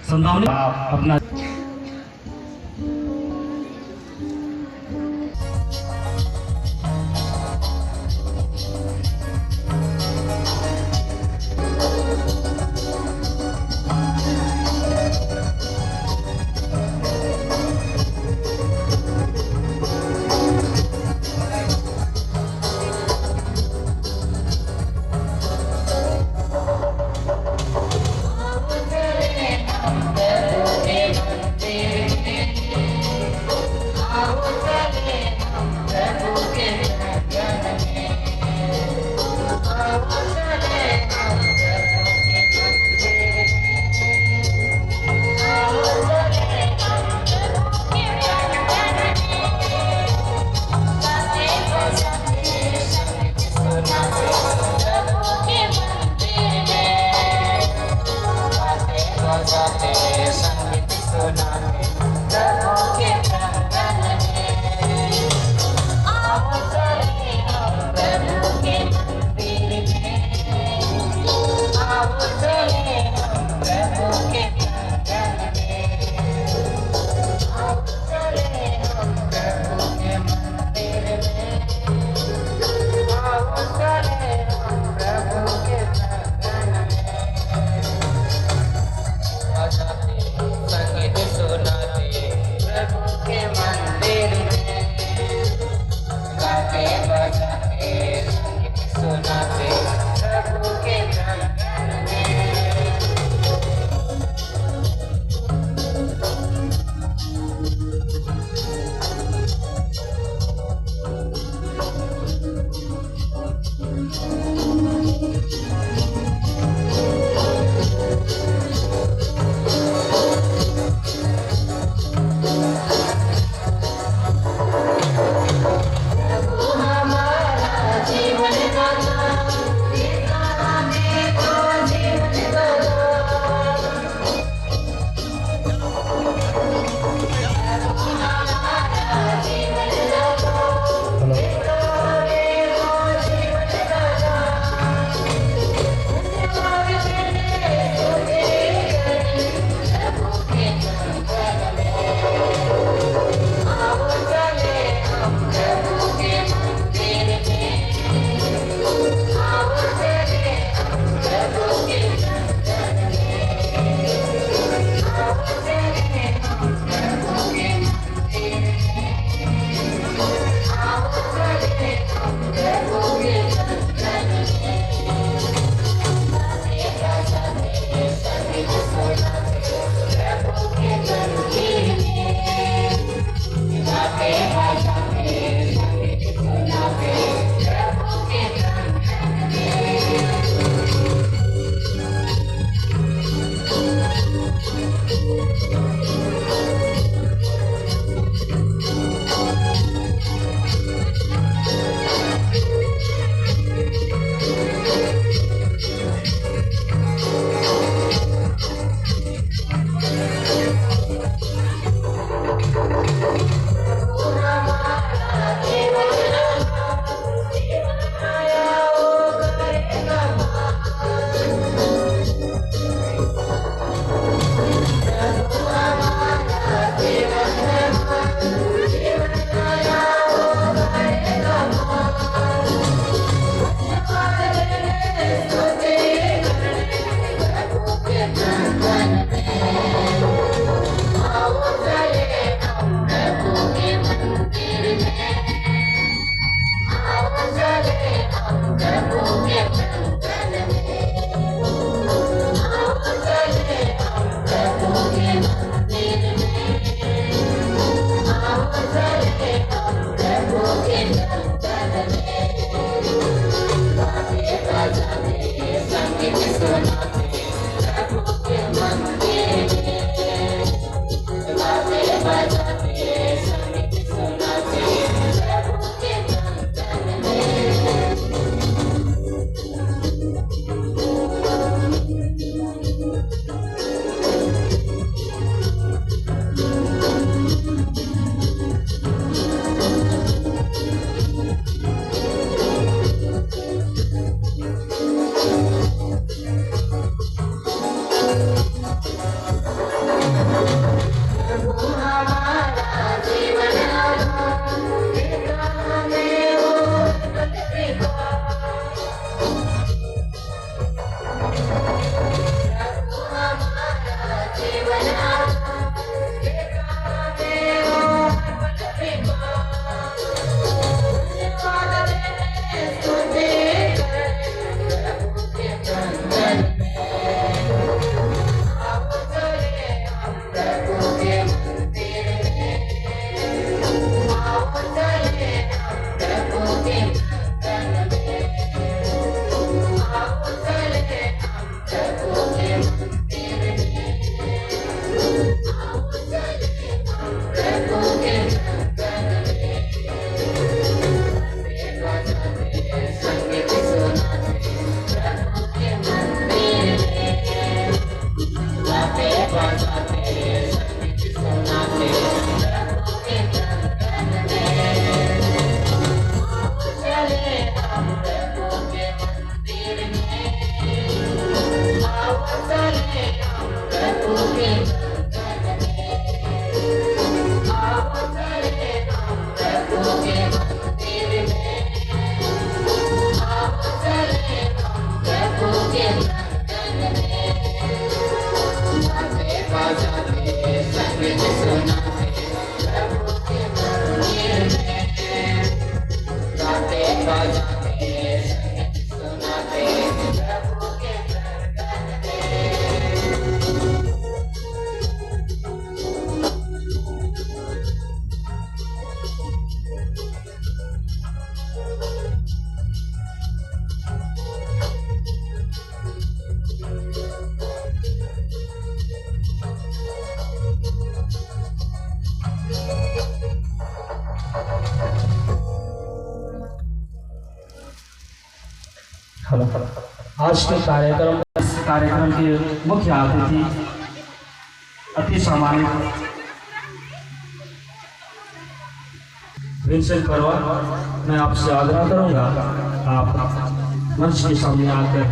संतावनी अपना गाते बजाते संगीत सुनाते प्रभु के प्रांगण में। आओ चले हम प्रभु के मंदिर में, आओ चले हम प्रभु के प्रांगण में, आओ चले हम प्रभु के मंदिर में, आओ चले हम प्रभु के प्रांगण में। गाते बजाते संगीत सुनाते प्रभु के मंदिर में, गाते बजाते संगीत सुनाते प्रभु के प्रांगण में। हेलो। आज के कार्यक्रम, इस कार्यक्रम के मुख्य अतिथि अति सम्मानित विंसेंट परवा, मैं आपसे आग्रह करूंगा, आप मंच के सामने आकर